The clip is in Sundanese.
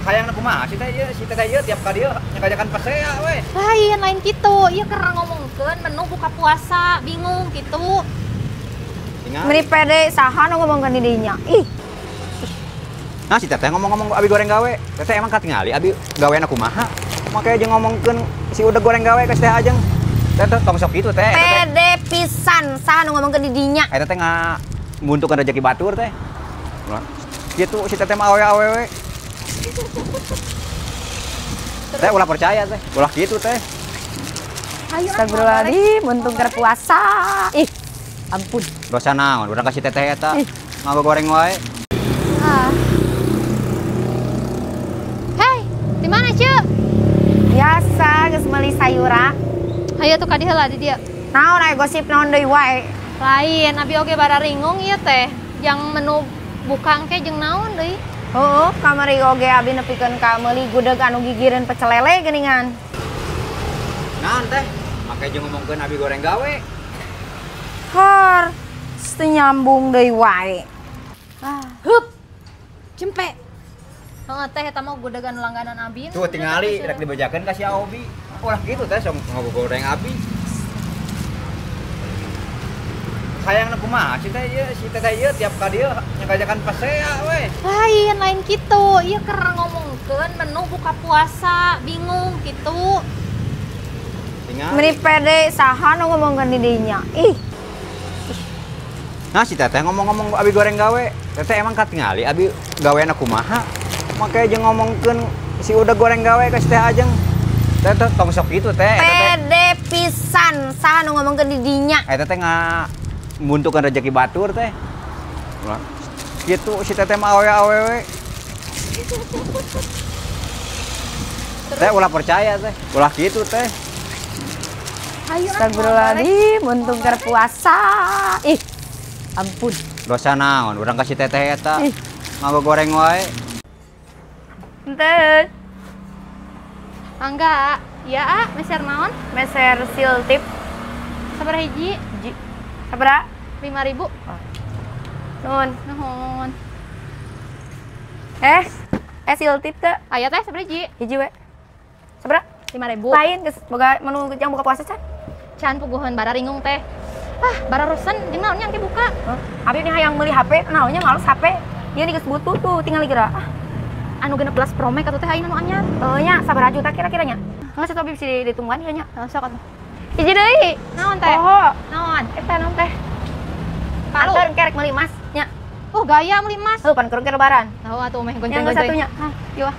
Hayang kumaha si teh ieu, si teteh ieu tiap ka dieu nyakajakan pasea we. Lain lain kitu, ieu keur ngomongkeun menu buka puasa, bingung kitu. Meni pede saha nu ngomongkeun di dinya. Ih. Nah si teteh ngomong-ngomong abi goreng gawe. Teteh emang katingali abi gaweana kumaha? Make jeung ngomongkeun si udah goreng gawe ka si teh Ajeng. Teteh tong sok kitu teh. Pede pisan saha nu ngomongkeun di dinya. Eta teh ngabuntukeun rezeki batur teh. Kitu si teteh mah awewe-awewe. Teh ulah percaya teh, ulah kitu teh. Astagfirullahaladzim, untung keur puasa. Ih, ampun. Dosa naon urang ka si teteh eta. Ngagoreng wae. Ah. Hei, di mana, Ceu? Biasa geus meuli sayura. Hayu tuh ka dieu heula di dieu. Naon aya gosip naon deui wae. Lain, abi oge bararingung ieu teh. Yang menu buka engke jeung naon deui? Heuh, kamari oge abi nepikeun ka meuli gudeg anu gigireun pecel lele geuningan. Naon teh? Make jeung ngomongkeun abi goreng gawe. Har, teu nyambung deui wae. Ah, hup. Cempe. Heeh teh eta mah gudeg anu langganan abi. Tuh tingali rek dibejakeun ka si Obi. Ulah kitu teh sok ngagoreng abi. Hayang kumaha si teh ieu, si teteh ieu tiap ka dieu nyakajakan pasea we. Lain lain kitu, ieu keur ngomongkeun menu buka puasa, bingung kitu. Meni pede saha nu ngomongkeun di dinya. Ih. Nah si teteh ngomong-ngomong abi goreng gawe. Teteh emang katingali abi gaweana kumaha? Make jeung ngomongkeun si udah goreng gawe ka si teh Ajeng. Teteh tong sok kitu teh. Pede pisan saha nu ngomongkeun di dinya. Eta teh ngabuntukeun rezeki batur teh. Kitu si teteh mah awewe-awewe. Teh ulah percaya teh, ulah kitu teh. Astagfirullahaladzim, untung keur puasa. Ih, ampun. Dosa naon urang ka si teteh eta. Ngagoreng wae. Henteu. Angga, ya a, meser naon? Meser siltip. Sabaraha hiji? Hiji. Sabaraha? 5.000. Oh. Nuhun. Nuhun. Siltip teh. Aya teh sabaraha hiji? Hiji we. Sabaraha? 5.000. Lain geus boga menu jang buka puasa can? Can puguhan bararingung teh. Ah, bararusan jeung naon nya engke buka? Huh? Abi nih hayang meuli HP, naonnya males HP. Ieu geus butuh tuh tinggal geura. Ah. Anu 16 Pro Max atuh teh ayeuna nu anyar. Heuh nya sabaraha juta kira-kira nya? Geus atuh abi bisa ditungguan ieu nya. Heeh, sok atuh. Hiji deui. Naon teh? Oh. Naon? Eta naon teh? Palu. Anteur kerek meuli emas nya. Oh, gaya meuli emas. Heuh, pan keur lebaran. Tahu atuh meh Yang gonceng-gonceng. satunya. Hah, yeuh.